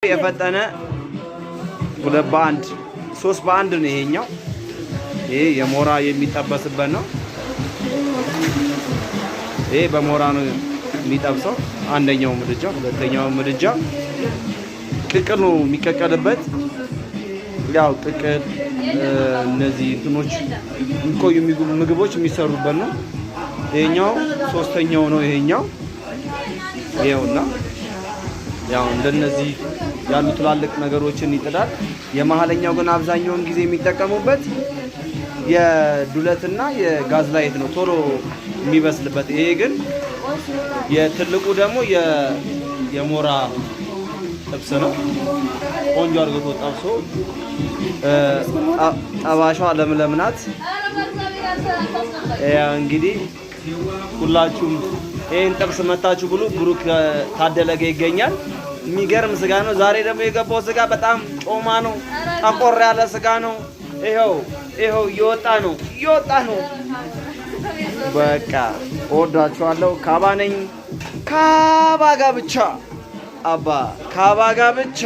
የፈጠነ 2 በ1፣ 3 በ1 ነው ይሄኛው። ይሄ የሞራ የሚጠበስበት ነው። ይሄ በሞራ ነው የሚጠብሰው። አንደኛው ምድጃ፣ ሁለተኛው ምድጃ ቅቅል ነው የሚቀቀልበት። ያው ቅቅል እነዚህ እንትኖች የሚቆዩ ምግቦች የሚሰሩበት ነው። ይሄኛው ሶስተኛው ነው። ይሄኛው ይኸውና ያው እንደነዚህ ያሉ ትላልቅ ነገሮችን ይጥዳል። የመሀለኛው ግን አብዛኛውን ጊዜ የሚጠቀሙበት የዱለትና የጋዝ light ነው ቶሎ የሚበስልበት። ይሄ ግን የትልቁ ደግሞ የሞራ ጥብስ ነው። ቆንጆ አድርጎ ጠብሶ ጠባሿ ለምለም ናት። ያው እንግዲህ ሁላችሁም ይህን ጥብስ መታችሁ ብሉ። ብሩክ ታደለ ጋ ይገኛል። የሚገርም ስጋ ነው። ዛሬ ደግሞ የገባው ስጋ በጣም ጮማ ነው። ጠቆር ያለ ስጋ ነው። ይኸው ይኸው እየወጣ ነው፣ እየወጣ ነው። በቃ እወዳችኋለሁ። ካባ ነኝ። ካባ ጋ ብቻ አባ፣ ካባ ጋ ብቻ።